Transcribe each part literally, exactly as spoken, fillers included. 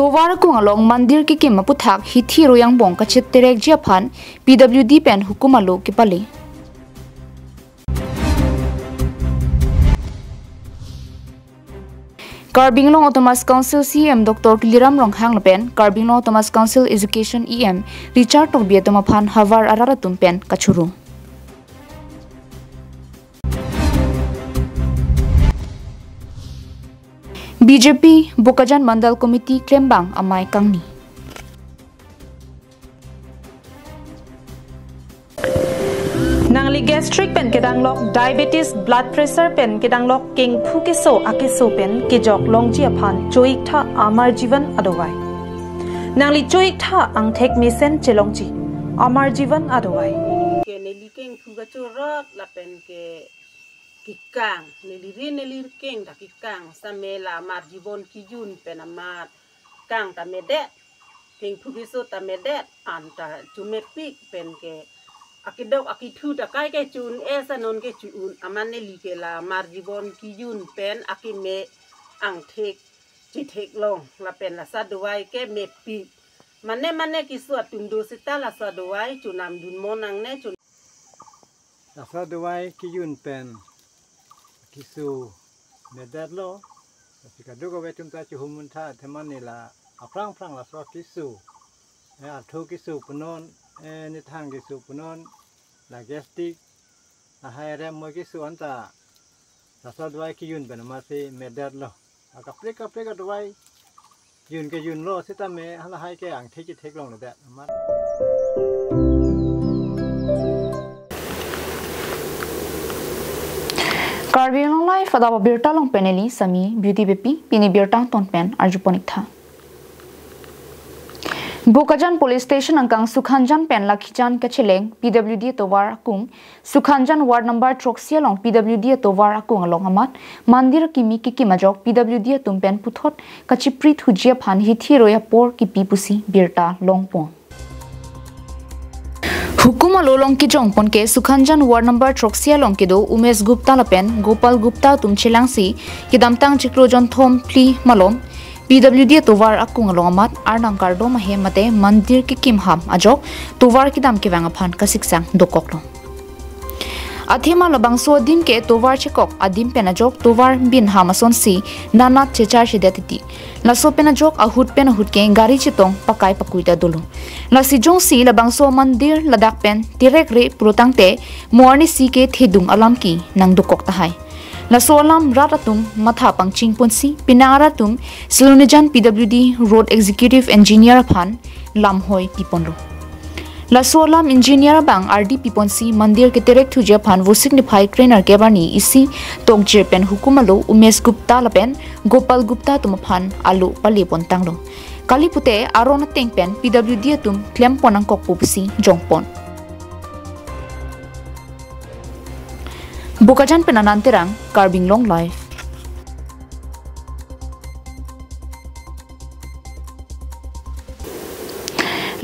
Tovar akung along mandir kekim aputhak hithi aro angbong kachit terekji aphan P W D pen hukum alo kepale. Karbi Anglong Autonomous Council C E M Doctor Tuliram Ronghang lapen Karbi Anglong Autonomous Council Education E M Richard Tokbi atum aphan havar arat atum pen kachoro. B J P Bokajan Mandal Committee klembang amei kangni. Nangli gastric pen kedanglok, diabetes, blood pressure pen kedanglok, kengphu keso akeso pen kejok longji aphan cho-iktha Amar Jeevan adawai. Nangli cho-iktha angthek mesen chelongji Amar Jeevan adawai. Ke neli kengphu kachorot lapen ke kekang, neli ri neli keng ta kekang, same la Amar Jeevan kejun pen amat kang ta medet, kengphu keso ta medet, an ta chomepik pen ke akedok akethu ta kai ke chu-un-e, sa non ke chu-un, amat neli ke la Amar Jeevan kejun pen akeme angthek chetheklong lapen laso adawai ke mepik. Mane mane keso atum do seta laso adawai chonam dun mo nangne chun. Laso adawai kejun pen keso medetlo. Lasi kadokave atum ta chihum muntha, athema neli la aphrang aphrang laso keso, eh, athu keso punon, eh, nithang keso punon, la gastric, la hai rem moi keso anta laso adawai kejun pen amatsi medetlo. Akaprek kaprek adawai jun kejunlo sitame halahai ke angthek chetheklongledet amat. Karbi Anglong Live adap abirta along pen neli Sami Beauty Beypi, pini birta angton pen arjupon-iktha. Bokajan Police Station angkang Sukhanjan pen Lakhijan kacheleng P W D atovar akung, Sukhanjan Ward number throksi along P W D atovar akung along amat mandir kimi kekim ajok P W D atum pen puthot kachipri thuji aphan hithi aro apor kipi pusi birta longpon. Hukum alo along kejongpon ke Sukhanjan Ward number throksi along kedo Umesh Gupta lapen Gopal Gupta atum chelangsi kedamtang chiklo jonthom phli malom P W D atovar akung along amat arnam kardom ahem mate mandir kekim ham ajok tovar kedam kevang aphan kasiksang dokoklo. Athema labangso adim ke tovar chekok adim pen ajok tovar bin ham asonsi nanat chechar chedet titi. Laso pen ajok ahut pen ahut ke gari chetong pakai pakui ta dolo. Lasi jongsi labangso mandir ladak pen terekre pulotangte mo arnisi ke thedung alam ke nangdokok tahai. Laso alam rat atum matha pangchingponsi penang arat atum Silonijan P W D Road Executive Engineer aphan lamhoi piponlo. Laso alam engineer abang ardi piponsi mandir keterek thuji aphan Vosik niphai krenerkep arni isi tokjir pen hukum alo Umesh Gupta lapen Gopal Gupta atum aphan alo palepontanglo. Kali pute aron ateng pen P W D atum klempon nangkokpo pusi jongpon. Bokajan pen Anand Terang, Karbi Anglong Live.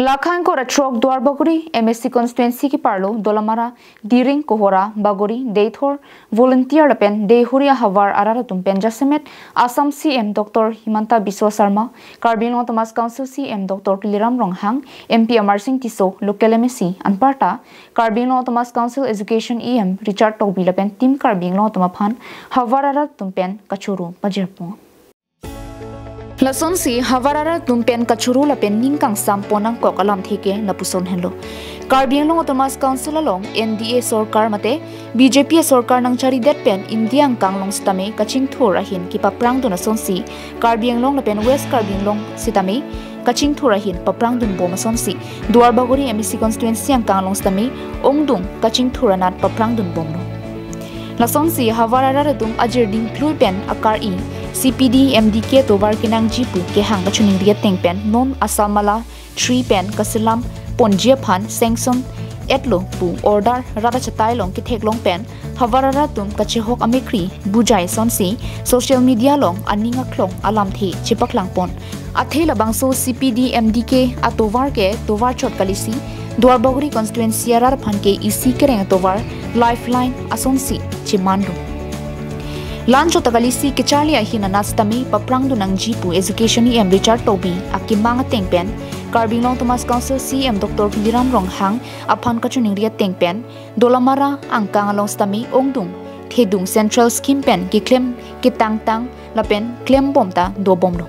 Lakha ingkoi ra throk Duarbagori M A C constituency keparlo Dolamara, Diring, Kohora, Bagori, Deithor, Volunteer lapen Deihori ahavar arat atum pen jasemet Assam C M Doctor Himanta Biswa Sarma, Karbi Anglong Autonomous Council C M Doctor Tuliram Ronghang, M P Amarsing Tisso, local M A C anparta Karbi Anglong Autonomous Council Education E M Richard Tokbi lapen Team Karbi Anglong atum aphan havar arat atum pen kachoro pajirpon. Lasonsi havar arat atum pen kachoro lapen ning kangsampon nangkok alamthe ke lapuson henlo. Karbi Anglong Autonomous Council along N D A sorkar mate B J P sorkar nangcharidet pen India angkang along sitame kachingthur ahin kepaprangdun asonsi Karbi Anglong lapen West Karbi Anglong sitame kachingthur ahin paprangdunbom asonsi Duarbagori M A C constituency angkang along sitame ongdung kachingthur anat paprangdunbomlo. Lasonsi havar arat atum ajirding plui pen akar-i C P D M D K tovar kenangji pu kehang kachiningri ateng pen non Assam Mala three pen kaselam ponji aphan sanction etlo pu order rat achatai along ketheklong pen havar arat atum kachehok amekkri bujai asonsi social media along aning aklong alamthe chepaklangpon. Athe labangso C P D M D K atovar ke tovar chot kalisi Duarbagori constituency arat aphan ke isi kereng atovar lifeline asonsi chemanlo. Lanchot ta kalisi kecharli ahin anat sitame paprangdun nangji pu Education E M Richard Tokbi akemang ateng pen Karbi Anglong Autonomous Council C E M Doctor Tuliram Ronghang aphan kachiningri ateng pen Dolamara angkang along sitame ongdung thedung Central Scheme pen keklem ketangtang lapen klembom ta dobomlo.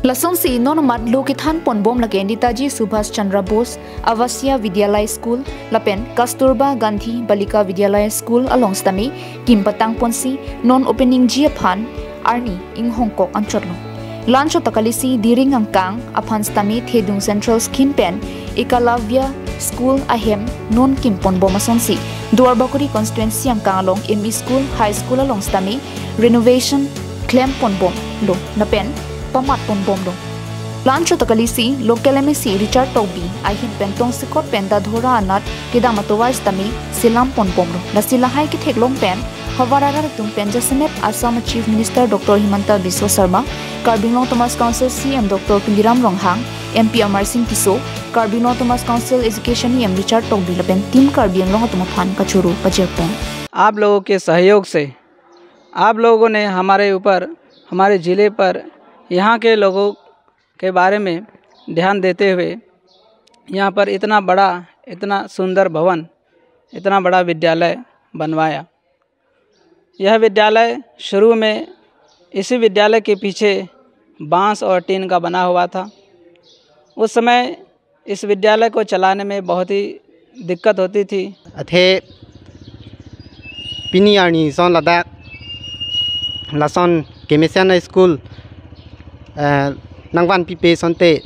Lasonsi non amat lo kethan ponbom lake Netaji Subhash Chandra Bose Avasiya Vidyalaya School lapen Kasturba Gandhi Balika Vidyalaya School along sitame kim patang ponsi non opening ji aphan arni inghongkok anchotlo. Lanchot ta kalisi Diring angkang aphan sitame thedung Central Scheme pen Ekalavya School ahem non kim ponbom asonsi Duarbagori constituency angkang along M E School, High School along sitame renovation klem ponbomlo lapen pamat ponbomlo. Lanchot ta kalisi local M A C Richard Tokbi ahin pen tongsekot pen Dadhora anat kedam atovar sitame selam ponbomlo. Lasi lahai ketheklong pen havar arat atum pen jasemet Assam Chief Minister Doctor Himanta Biswa Sarma, Karbi Anglong Autonomous Council C E M Doctor Tuliram Ronghang, M P Amarsing Tisso, Karbi Anglong Autonomous Council Education E M Richard Tokbi lapen Team Karbi Anglong atum aphan kachoro pajirpon. आप लोगों के सहयोग से, आप लोगों ने हमारे ऊपर, हमारे ज़िले पर, यहाँ के लोगों के बारे में ध्यान देते हुए यहाँ पर इतना बड़ा, इतना सुंदर भवन, इतना बड़ा विद्यालय बनवाया। यह विद्यालय शुरू में इसी विद्यालय के पीछे बांस और टीन का बना हुआ था। उस समय इस विद्यालय को चलाने में बहुत ही दिक्कत होती थी। Athe pini arni son ladak lason kemesen a-school, eh, nangvanpipe asonte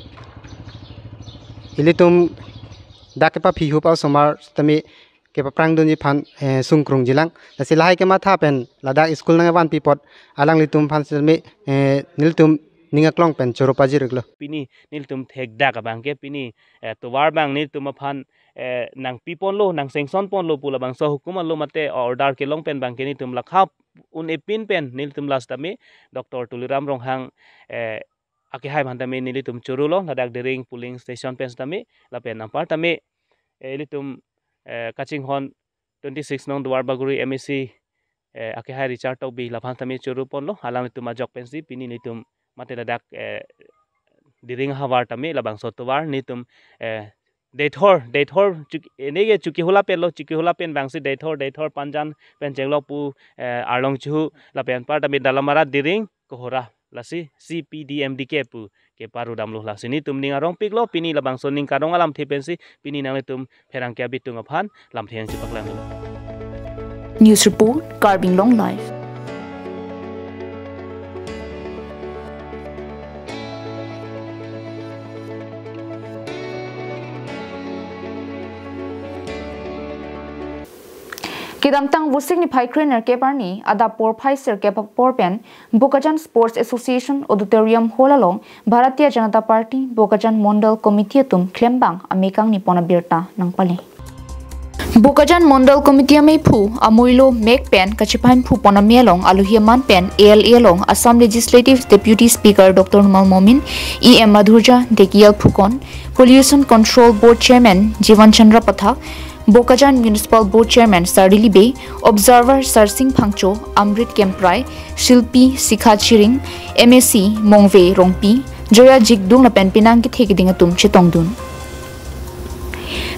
ilitum dak kepaphihup a-osomar sitame kepaprangdunji aphan, eh, sungkrungjilang. Lasi lahai kematha pen ladak school nangvanpi apot alanglitum aphan sitame, eh, nelitum ning aklong pen choro pajir-iklo. Pini nelitum thekdak abang ke pini, eh, tovar abang nelitum aphan, eh, nangpiponlo, nang sanction ponlo pu labangso hukum alo mate order kelong pen abang ke nelitum lakha un-e pin pen nelitum last tame Doctor Tuliram Ronghang, eh, akehai aphan tame nelitum chorolo, ladak Diring polling station pen sitame, lapen anpar tame, eh, ilitum, eh, kachinghon twenty-six nong Duarbagori M A C, eh, akehai Richard Tokbi laphan tame choro ponlo, alanglitum ajok pensi pini nelitum mate ladak, eh, Diring havar tame labangso tovar nelitum, eh, dethor, dethor chuk-, ene ke chuki hula penlo, chuki hula pen abangsi dethor, dethor panjan pen chenglok pu, eh, arlong chuhu lapen anpar tame Dalamara Diring Kohora lasi C P D M D K pu keparudamlo. Lasi nelitum ning arongpiklo, pini labangso ning karong alamthe pensi pini nanglitum pherangke abitung aphan lamthe nangchepaklanglo. News report, Karbi Anglong Live. Kedamtang Vosik niphai krenerkep arni adap porphai sirkep apor pen Bokajan Sports Association Auditorium Hall along Bharatiya Janata Party Bokajan Mondal Committee atum klembang amekang nipon abirta nangpale. Bokajan Mondal Committee ameiphu amoilo mek pen kachepainphu pon ame along alohi aman pen A L A along Assam Legislative Deputy Speaker Doctor Numal Momin, E M Madhurjya Dhekial Phukan, Pollution Control Board Chairman Jivan Chandra Pathak, Bokajan Municipal Board Chairman Sardili Bey, Observer Sarsing Phangcho, Amrit Kemprai, Shilpi Sikha Chiring, M A C Mongve Rongpi, Joya Jikdung lapen penang kethe keding atum chetongdun.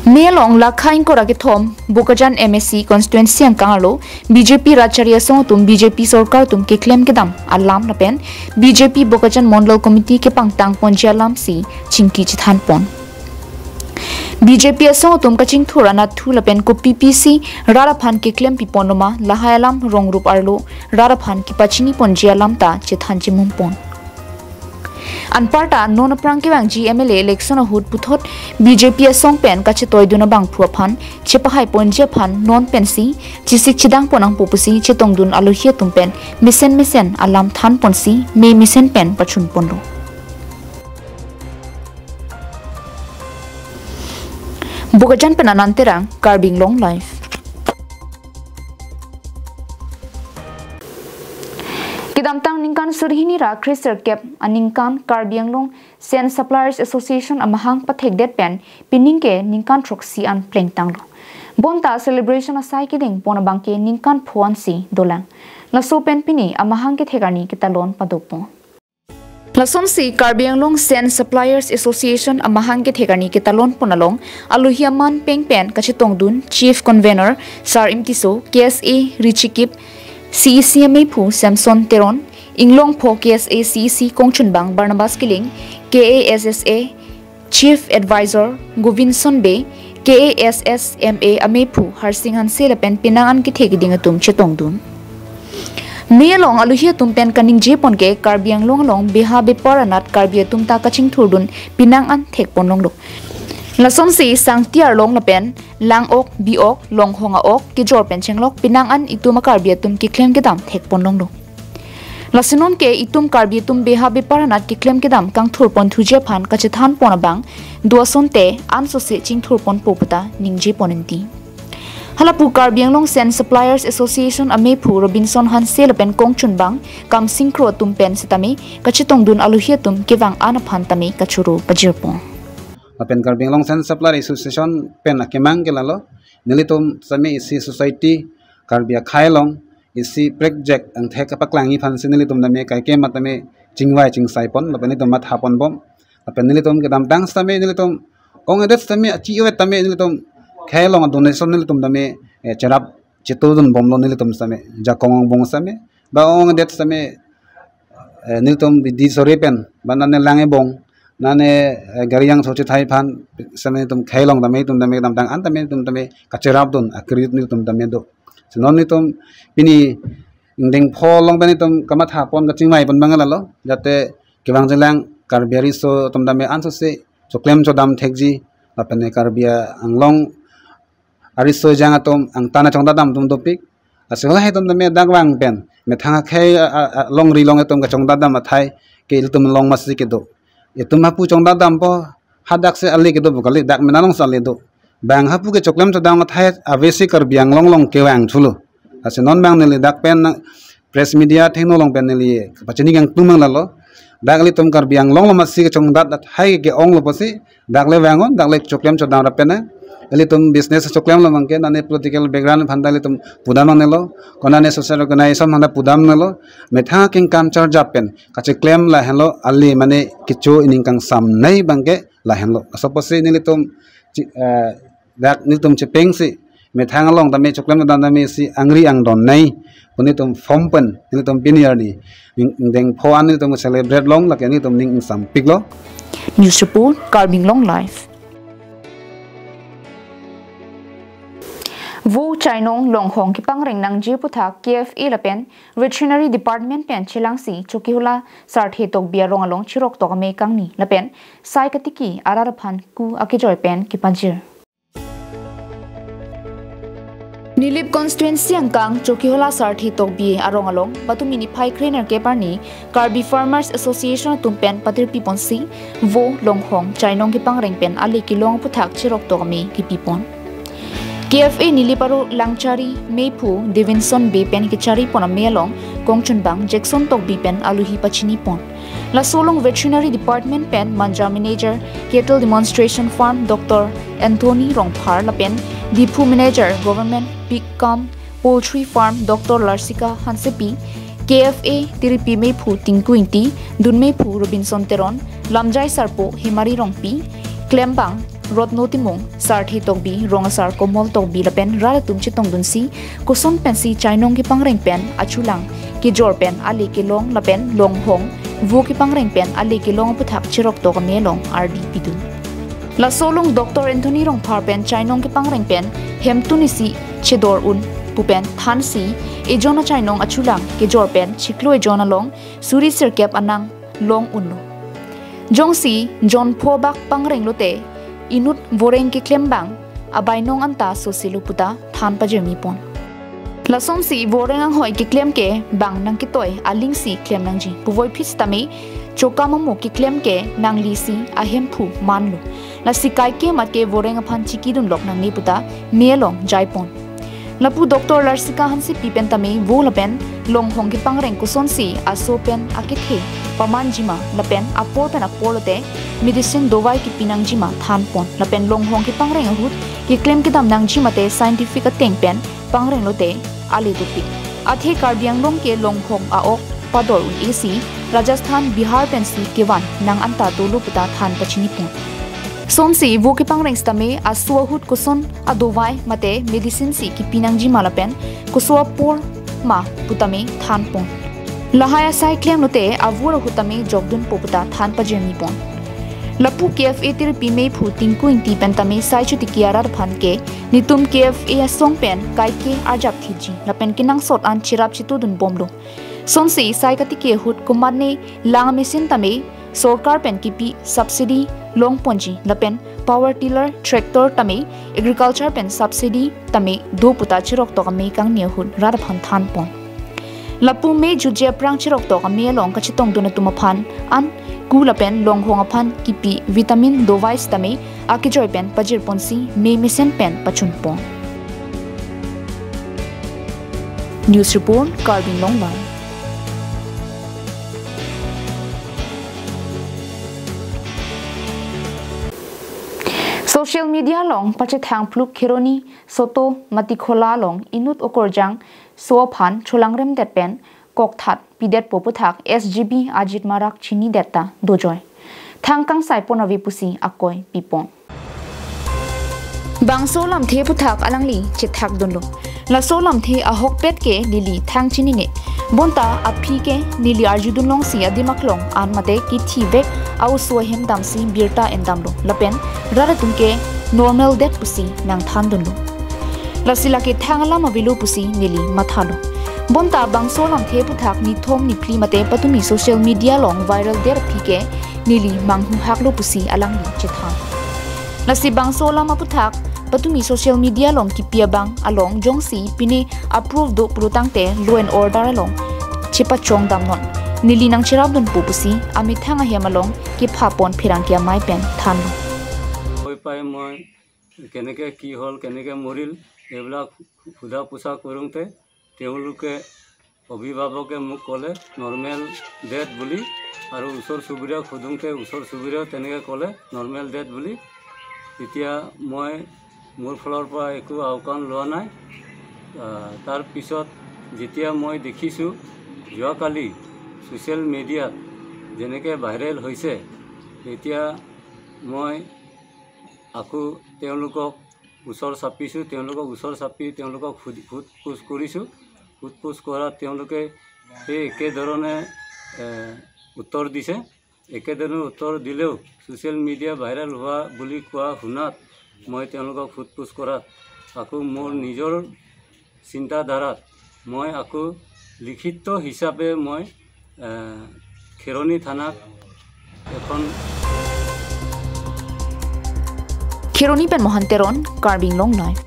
Mek along lakha ingkoi ra kethom Bokajan M A C constituency angkang arlo B J P rajchari asong atum B J P sorkar atum keklem kedam alam lapen B J P Bokajan Mondal Committee kepangtang ponji alamsi chingki chethan pon. B J P asong atum kachingthur anatthu lapen kopi pisi rat aphan keklem pipon noma lahai alam rongrup arlo rat aphan kepachini ponji alam ta chethan chemum pon. Anparta non aphrang kevangji M L A election ahut puthot B J P asong pen kachetoidun abangphu aphan chepahai ponji aphan non pensi chesik chedang pon nangpo pusi chetongdun alohi atum pen mesen mesen alam than ponsi me mesen pen pachun ponlo. Bokajan pen Anand Terang, Karbi Anglong Live. Kedamtang ningkan surhini ra kresirkep aningkan Karbi Anglong Sand Suppliers Association amahang pathekdet pen pining ke ningkan throksi an plengtanglo. Bonta celebration asai keding pon abang ke ningkan pho ansi dolang. Laso pen pini amahang kethek arni ketalon padopon. Lasonsi Karbi Anglong Sand Suppliers Association amahang kethek arni ketalon pon along alohi aman peng pen kachetongdun Chief Convener Sar Imtiso, K S A Richikip, C E C amephu Samson Teron, Inglongpho K S A C E C kongchunbang Barnabas Killing, K A S S A Chief Advisor Govinson Bey, K A S S M A amephu Harsing Hanse lapen penang an kethe keding atum chetongdun. Me along alohi atum pen kaningje pon ke Karbi Anglong along beha bepar anat Karbi atum ta kachingthurdun penang an thek pon longlo. Lasonsi Sangti Arlong lapen Lang-ok, Bi-ok, Longhong a-ok kejor pen chenglok penang an itum a-Karbi atum keklem kedam thek pon longlo. Lasi non ke itum Karbi atum beha bepar anat keklem kedam kangthur pon thuji aphan kachethan pon abang do asonte ansose chingthur ponpo puta ningje pon inti. Halapu Karbi Anglong Sand Suppliers Association amephu Robinson Hanse lapen kongchunbang Kamsing Kro atum pen setame kachetongdun alohi atum kevang an aphan tame kachoro pajirpon. Lapen Karbi Anglong Sand Supplier Association pen akemang ke lalo, nelitum sami isi society Karbi akhei along isi project angthek kapaklangji aphansi nelitum tame kaikema tame chingvai chingsai pon lapen nelitum matha ponbom. Lapen nelitum kedamtang sitame nelitum ong edet sitame achi ewet tame nelitum khei along donation nelitum tame, eh, cherap chetudun bomlo nelitum sitame, Jakong Angbong sitame, ba ong edet sitame, eh, nelitum bidi sore pen ba nane lang ebong, nane, eh, gari angso chethai aphan sitame nelitum khei along tame nelitum tame kedamtang an tame nelitum tame kacherapdun akredit nelitum tame do. Si non nelitum pini ingdeng pho along pen nelitum kamatha pon kachingvai pon abang lalo, jate kevang chelang Karbi ariso atum tame ansose choklem chodam thekji lapen Karbi Anglong ariso ejang atum angtan achongdat dam atum dopik. Lasi halahei atum tame dak vang pen methang akhei a, a, a, longri along atum kachongdat dam athai ke ilitum along masi kedo. Itum hapu chongdat dampo, hadak si ale kedo pu kali, dak mena alongsi ale do. Bang hapu ke choklem chodam athai avesi Karbi Anglong along kevang thulo. Lasi non bang neli dak pen nang press media thengno along pen neli pachini kangtung abang lalo. Dak ilitum Karbi Anglong along masi kachongdat athai ke-onglo pusi dak le vangon, dak le choklem chodam rap pen na. Ilitum business choklem lo abang ke nane political background aphan ta ilitum pudam nangnelo, ko nane social organization aphan ta pudam nangnelo. Methang akengkam charjap pen kacheklem lahenlo, ale mane kecho ining kangsamnei abang ke lahenlo. Laso pusi nelitum chi-, eh, dak nelitum chepeng si methang along tame choklem dam tame si angri angdon nei pu nelitum form pen nelitum pini arni ning-, ingdeng pho an nelitum celebrate long lake nelitum ning ingsampiklo. News report, Karbi Anglong Live. Vo, chainong, longhong kepangreng nangji aputhak K F A lapen Veterinary Department pen chelangsi Chokihola Sarthe Tokbi arong along chirok tok amei kangni lapen sai katiki arat aphan ku akejoi pen kepajir. Nilip constituency angkang Chokihola Sarthe Tokbi arong along patumi niphai krenerkep arni Karbi Farmers Association atum pen patirpi ponsi vo, longhong, chainong kepangreng pen ale kelong aputhak chirok tok amei kepipon. K F A Nilip aro Langchari mephu Davidson Bey pen kechari pon amei along kongchunbang Jackson Tokbi pen alohi pachini pon. Laso along Veterinary Department pen Manja Manager Cattle Demonstration Farm Doctor Anthony Rongphar lapen Diphu Manager Government Pig Cum Poultry Farm Doctor Larsika Hansepi, K F A tiripi mephu Tinku Ingti, dun mephu Robinson Teron, lamjai sarpo Hemari Rongpi, klembang Rotno Timung, Sarthe Tokbi, rong asar Komol Tokbi lapen rat atum chetongdunsi koson pensi chainong kepangreng pen achulang kejor pen ale kelong lapen longhong, vo kepangreng pen ale kelong aputhak chirok tok amei along ardi pidun. Laso along Doctor Anthony Rongphar pen chainong kepangreng pen hemtun isi chedor un pu pen thansi ejon achainong achulang kejor pen chiklo ejon along suri sirkep anang long unlo. Jongsi jon pho bak pangreng lote inut voreng keklem abang abainong anta sosilo puta than pajirmi pon. Lasonsi voreng anghoi keklem ke bang nangketoi alingsi klem nangji. Puvoiphit sitame chokam amo keklem ke nanglisi ahemphu manlo. Lasi kaikema ke voreng aphan chikidun lok nangne puta me along jaipon. Lapu Doctor Larsika Hansepi pen tame vo lapen longhong kepangreng kosonsi aso pen akethe pamanjima lapen apor pen apor lote medicine dovai kepi nangjima thanpon lapen longhong kepangreng ahut keklem kedam nangji mate scientific ateng pen pangreng lote ale dopik. Athe Karbi Anglong ke longhong a-ok pador un-e si Rajasthan, Bihar pensi kevan nang anta dolo puta than pachini pon. Sonsi vo kepangreng sitame aso ahut koson adovai mate medicine si kipi nangji ma lapen koso apor ma putame than pon. Lahai asai klemlote avur ahut tame jokdunpo puta than pajirmi pon. Lapu K F A tirpi meiphu Tinku Ingti pen tame sai chotiki arat aphan ke netum K F A asong pen kaike arjap thiji lapen kenangsot an cherap chetudun bomlo. Sonsi sai katiki ahut komatne lang machine tame sorkar pen kipi subsidy long ponji lapen power tiller tractor tame agriculture pen subsidy tame do puta cheroktok amei kangni ahut rat aphan than pon. Lapu mei jutje aphrang cheroktok amei along kachetongdun atum aphan an ku lapen longhong aphan kipi vitamin dovai sitame akejoi pen pajir ponsi mei mesen pen pachun pon. News report, Karbi Anglong Live. Social media along pachethang phluk Kheroni Soto Matikhola along inut okorjang so aphan cholangrem det pen kokthat pidetpo puthak S G B Ajit Marak chinidet ta dojoi. Thang kangsai pon ave pusi akoi pipon. Bangso lamthe puthak alangli chethak dunlo. Laso lamthe ahokpet ke neli thang chinine. Bonta aphi ke neli arjudun longsi adim aklong an mate kithivek a-oso ahem damsi birta endamlo. Lapen rat atum ke normal det pusi nangthan dunlo. Lasi lake thang alam avelo pusi neli mathalo. Bonta bangso lamthe puthak nithom niphli mate patumi social media along viral det aphi ke neli manghuhaklo pusi alangli chethan. Lasi bangso alam aputhak patumi social media along kipi abang along jongsi pine approve do pulotangte law and order along chepachong damnon. Neli nangcherap dunpo pusi amethang ahem along kepha pon pherangke amei pen thanlo. Oi pai moi কেনেকে কি হ'ল, কেনেকে মৰিল, এইবিলাক সোধা পোছা কৰোঁতে তেওঁলোকে, অভিভাৱকে মোক ক'লে নৰ্মেল ডেথ বুলি, আৰু ওচৰ চুবুৰীয়াক সোধোঁতে ওচৰ চুবুৰীয়াও তেনেকে ক'লে নৰ্মেল ডেথ বুলি। তেতিয়া মই মোৰ ফালৰ পৰা একো আওকাণ লোৱা নাই। আহ, তাৰ পিছত যেতিয়া মই দেখিছোঁ যোৱাকালি ছ'চিয়েল মিডিয়াত যেনেকে ভাইৰেল হৈছে, তেতিয়া মই আকৌ তেওঁলোকক ওচৰ চাপিছোঁ, তেওঁলোকক ওচৰ চাপি তেওঁলোকক সোধ-, সোধ পোছ কৰিছোঁ। সোধ পোছ কৰাত তেওঁলোকে সেই একেধৰণে, এ, উত্তৰ দিছে। একেধৰণে উত্তৰ দিলেও ছ'চিয়েল মিডিয়া ভাইৰেল হোৱা বুলি কোৱা শুনাত মই তেওঁলোকক সোধ পোছ কৰাত আকৌ মোৰ নিজৰ চিন্তাধাৰাত মই আকৌ লিখিত হিচাপে মই, এ, খেৰণি থানাত এখন Kheroni pen Mohan Teron, Karbi Anglong Live.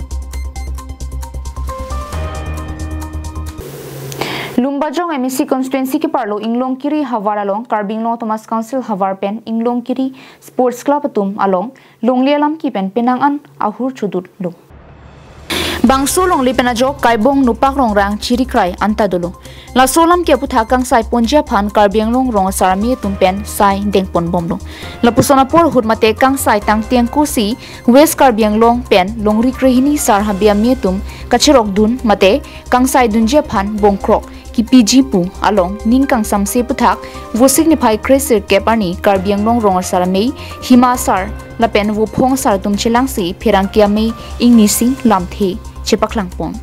Lumbajong M A C constituency keparlo Inglongkiri havar along Karbi Anglong Autonomous Council havar pen Inglongkiri Sports Club atum along longle alam kipen penang an ahur chodutlo. Bangso longle pen ajok Kaibong Nopak Rongrang chirikrai anta dolo. Laso alam ke aputhak kangsai ponji aphan Karbi Anglong rong asar amei atum pen sai dengpon bomlo. Lapuson apor ahut mate kangsai tangteng kosi West Karbi Anglong pen longri krehini sar habe amei atum kacherokdun mate kangsai dunji aphan bongkrok kipiji pu along ning kangsamse aputhak Vosik niphai kre sirkep arni Karbi Anglong rong asar amei Hima Sar lapen Vophong Sar atum chelangsi pherangke amei ingnisi lamthe chepaklang pon.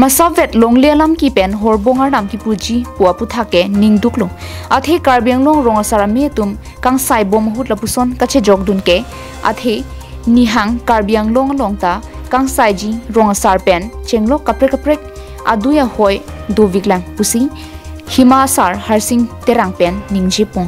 Masavet longle alam kipen horbong arnam kipuji pu aputhak ke ningduklo. Athe Karbi Anglong rong asar amei atum kangsai bom ahut lapuson kachejokdun ke, athe nihang Karbi Anglong along ta kangsaiji rong asar pen chenglok kaprek kaprek adui ahoi doviklang pusi Hima Sar Harsing Terang pen ningje pon.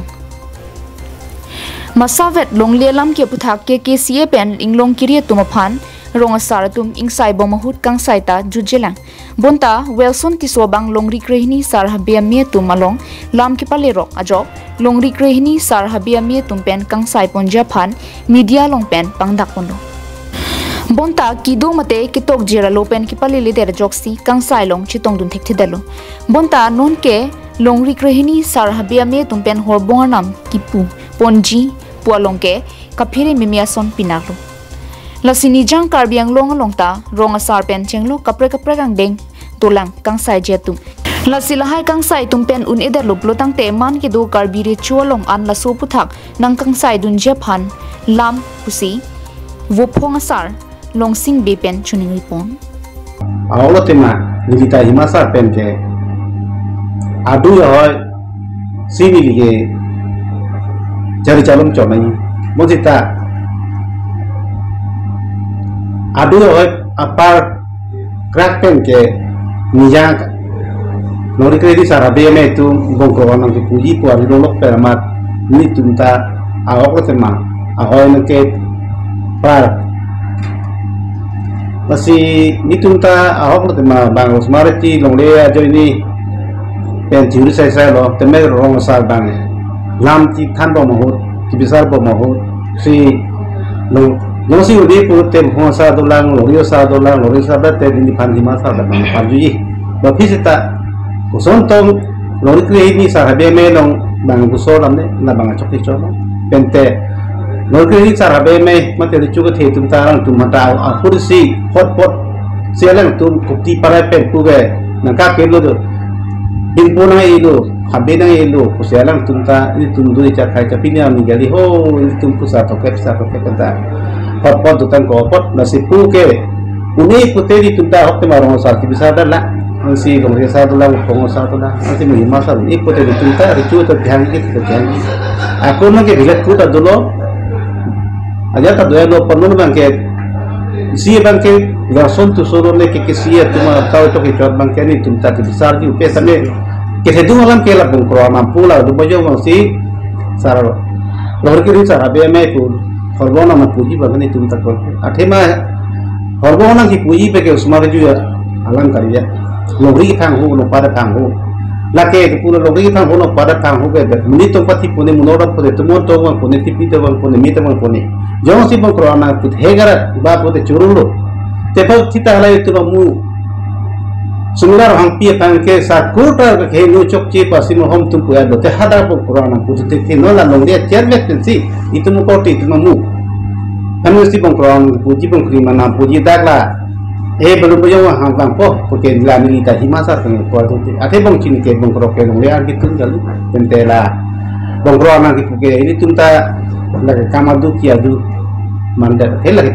Masavet longle alam ke aputhak K K C A pen Inglongkiri atum aphan rong asar atum ingsai bom ahut kangsai ta jutjelang. Bonta Wilson Tisso abang longri krehini sar habe amei atum along lam kepalerok ajok longri krehini sar habe amei atum pen kangsai ponji aphan media along pen pangdak ponlo. Bonta kedo mate ketokjir alo pen kepalele der ajoksi kangsai along chetongdun thekthedetlo. Bonta non ke longri krehini sar habe amei atum pen horbong arnam kipu ponji pu along ke kaphere meme ason pinaklo. Lasi Nijang Karbi Anglong along ta rong asar pen chenglok kaprek kaprek angdeng dolang kangsaiji atum. Lasi lahai kangsai atum pen un-edetlo pulotangte man kedo Karbi recho along an laso aphuthak nangkangsaidunji aphan lam pusi Vophong Asar Longsing Bey pen choningri pon. Ahok lo tema, neli ta Hima Asar pen ke adui ahoi si neli ke jari chalom chomai. Bonsita adui ahoi apar krak pen ke Nijang Longri Kre Hini Sar Habe Amei atum bongkro nangkepuji pu ari lolok pen amat nelitum ta ahok lo tema, ahoi nangkepar. Lasi nelitum ta ahok lo tema bang osmar ti longle ajoine pen chiri sai sai lo, teme rong asar bang lam ti than bom ahut, ti bisar bom ahut, si lo, jongsi udi pu te Vophong Asar dolang, Longri Asar dolang, Longri Asar te neliphan Hima Asar bang parjuji. Ba phi seta koson tong Longri Kre Hini Sar Habe Amei along bang kusor lam ne, labang achok kechok lo. Pente Longri Kre Hini Sar Habe Amei mate recho kethe atum ta alangtum mata ahur si hot pot si alangtum kupti parai pen pu ke nangkakelo do. Hinpo nang-elo, habe nang-elo, pusi alangtum ta, nelitum do icha khai chapini ami gali ho, nelitum pusa toket, pusa toket ta. Hot pot dotang ko pot, lasi pu ke, un-e pute nelitum ta ahok tema rong asar ti bisar dala, ansi Longri Asar dolang, Vophong Asar dolang, ansi Hima Asar un-e pute nelitum ta, recho ta dhyan ke, ta dhyan ke. Ako nang ke bilat ku ta dolo, aja ta doya lo, pano bang ke, isi bang ke, version tu solo ne ke, ke si ya, tuma tau to ke chot bang ke nelitum ta ke bisarji upe tame, ke thedung alam ke la bongkro anam pu la, do bajo bang si, sar, Longri Kre Hini Sar Habe Amei pu, horbong nangpuji bang nelitum ta kor. Athema, horbong nangkepuji pen ke osmar ju ya, alam kali ya. Longri kethang ho, nokpar kethang ho. Lake ke pura longri kethang ho, nokpar kethang ho ke, monit tong pathi pone, monor tong pone, tumon tong bang pone, tipi tong bang pone, mi tong bang pone. Jongsi bongkro nangputhe garat, ba pute churu lo. Tepa thita halai atum amu. Sumila Rohangpi aphan ke sakur ta ke nu chokche pasi mohom tum puya do te hada bongkro nangputhe the no la longri acher vek pensi. Itum korte itum amu. Anu si bongkro nangpuji bongkri mana puji dak la. Eh, belum punya wah hang bang po, pake la neli ta Hima Asar kami po tu. Athe bong chini ke bongkro ke longle argi tum jalu. Pente la bongkro nangkepu ke nelitum ta la ke kam adu ki adu mandat. Athe la ke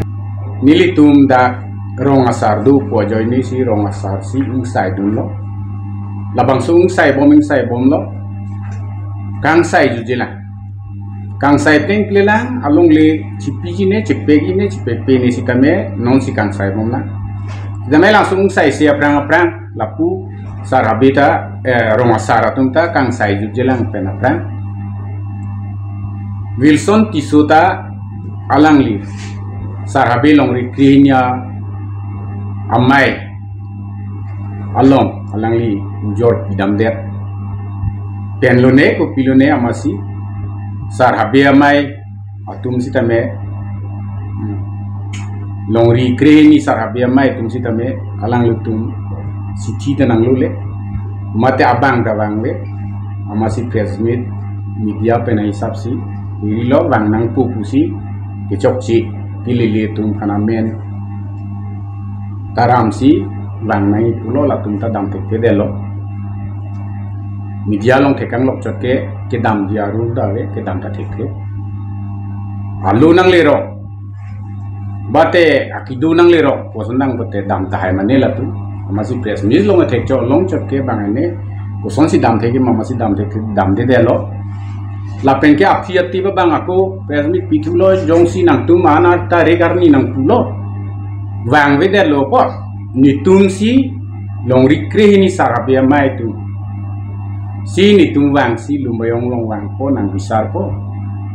nelitum dak rong asar do pu ajoine si rong asar si ingsaidunlo. Labangso ingsai bom ingsai bomlo. Kangsai jujelang. Kangsai pleng plelang, alongle chipiji ne, chipegi ne, chipepe ne sitame, non si kangsai bomlang. Sitame langsung sai si aphrang aphrang, lapu Sar Habe ta, eh, rong asar atum ta kangsai jujelang pen aphrang. Wilson Tisso ta alangli Sar Habe Longri Kre Hini Amei along alangli ujor pidamdet. Pen lone, kopi lone amatsi Sar Habe Amei atum sitame, hmm, Longri Kre Hini Sar Habe Amei atum sitame alanglitum sithi ta nanglole. Mate abang ta vangle. Amatsi press meet, media pen ahisap si, iri lo vang nangpo pusi, kechokche, kelele atum aphan amen taram si vang nangji pulo, latum ta dam thekthedetlo. Media along thekang lok chot ke, kedamji arul ta ave, kedam ta thekthe. Alo nanglerok. Bate akidu nanglerok, koson nang bate dam tahai mane latum. Amatsi press meet along thekchok long chot ke bang ene, kosonsi dam thekji ma, amatsi dam thek, damdedetlo. Lapen ke aphi ati ba bang ako press meet pithulo, jongsi nangtum an-ar tarik arni nangpulo. Vangvedetlo ko. Netum si Longri Kre Hini Sar Habe Amei atum. Si netum vangsi Lumbajong along vangpo, nangbisarpo.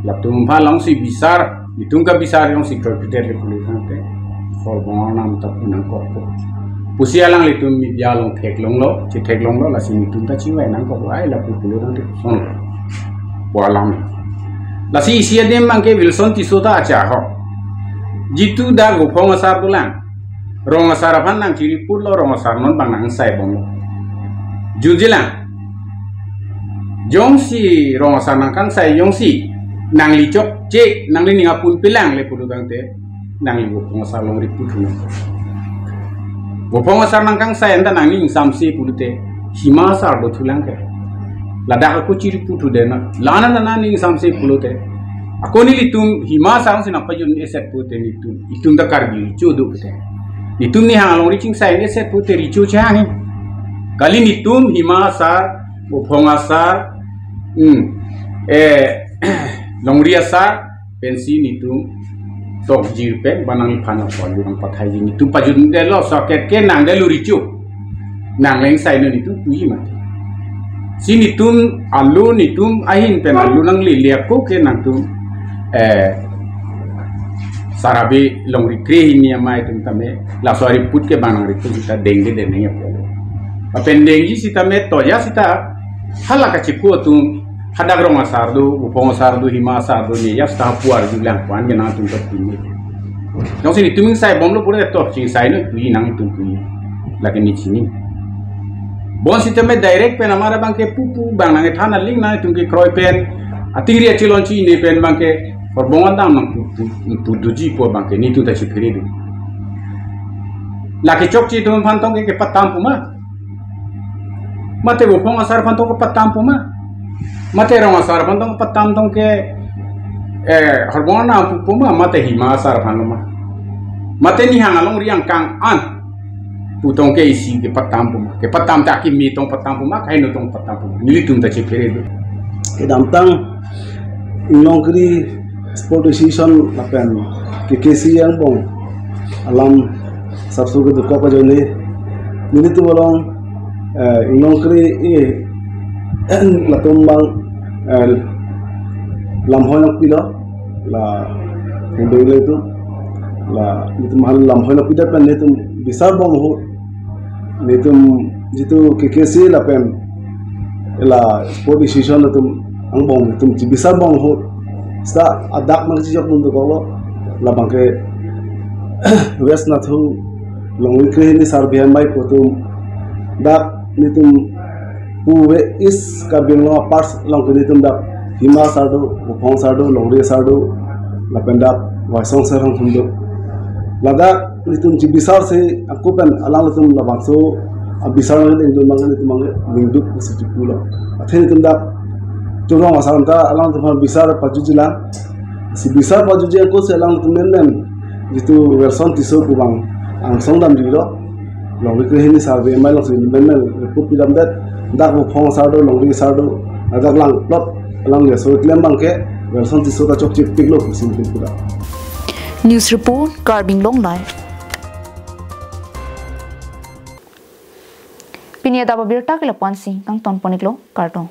Latum aphan alongsi bisar, netum kabisar jongsi kroipidet le pulotangte. Horbong arnam ta pu nangkokpo. Pusi alanglitum media along theklonglo, chetheklonglo, lasi netum ta chingvai nangkok ai lapu pulotangte son. Pu alam. Lasi isi adim bang ke Wilson Tisso ta acha ho. Jitu dak Vophong Asar dolang. Rong asar aphan nangchiri putlo, rong asar non bang nangsai bomlo. Jujelang. Jongsi rong asar nangkangsai jongsi nangli chokche, nanglining apun pelang le pulotangte. Nangli Bophong asar along riputhu nang. Bophong asar nangkangsai anta nangning ingsamse pulote Hima asar dothulang ke. Ladak ako chiriputhu dena. Lana lana ning ingsamse pulote. Ako nelitum Hima asar si nangpajut-eset pulote nelitum. Itum ta Karbi richo do pulote. Nelitum nihang alongri chingsai-eset pulote richo chehang he. Kali nelitum Hima asar, Bophong asar, hmm, eh, longri asar, pensi nelitum tokjir pen ba nangliphan apon nangpathaiji, nelitum pajutdetlo, soket ke nangdetlo richo. Nang le ingsaino nelitum puji mati. Si nelitum alu, nelitum ahin pen alu nanglele ako ke nangtum, eh, sar-abe longri krehini amei atum tame laso ariput ke bang nangriput sita dengde deneng apot. Lapen dengji sitame toya sita hala kachipu atum hadak rong asar do, Bophong asar do, Hima asar do, ne ya sita puar julang puan ke nangtum ta pini. Jongsi nelitum ingsaibomlo pura to chingsaino puji nangtum puji. Lake ne chini. Bonsitame direct pen amara bang ke pupu bang nangkethan aling nangtum kekroi pen atingri achilon chini pen bang ke horbong adam nangpu, pu, pu duji po bang ke nelitum ta chiphere do. Lake chokche atum aphan tong ke kepatam pu ma. Mate Bophong asar aphan tong kepatam pu ma. Mate rong asar aphan tong kepatam tong ke, eh, horbong nangpu pu ma, mate Hima asar aphan lo ma. Mate nihang alongri angkang an pu tong ke isi kepatam pu ma. Kepatam ta kimi tong patam pu ma, kaino tong patam pu ma. Nelitum ta chiphere do. Kedamtang Inglongkiri Sport Association lapen K K C angbong alam sapso kedokok ajoine nelitum along, eh, Inglongkiri, eh, latum bang, eh, lamhoi nangpilo la hindeng le tu la nelitum hal lamhoi nangpidet pen nelitum bisar bom ahut nelitum jitu K K C lapen la Sport Association atum angbong nelitum chibisar bom ahut sita adak nangchijokdun dokoklo labang ke West Nathu longri krehini asar biham bai pu atum dak nelitum puve East Karbi Anglong apart along ke nelitum dak Hima asar do, Bophong asar do, longri asar do, lapen dak Waisong asar hongkhum do. Ladak nelitum chibisar si ako pen alanglitum labangso abisar nangdengdun bang nelitum bang ningduk si chipulo. Athe nelitum dak Turong asar anta alangtum aphan bisar pajutjilang. Si bisar pajutji ako si alangtum menmen jitu Welson Tisso pu bang angsong damjilo. Longri krehini asar biham bai along si menmen report pidamdet. Dak Bophong asar do, longri asar do, dak langplot alang ya so klem bang ke Welson Tisso ta chokchepiklo pusi nelitum pura. News report, Karbi Anglong Live. Pini adap abirta ke lapu-an si kangton pon-iklo, kardom.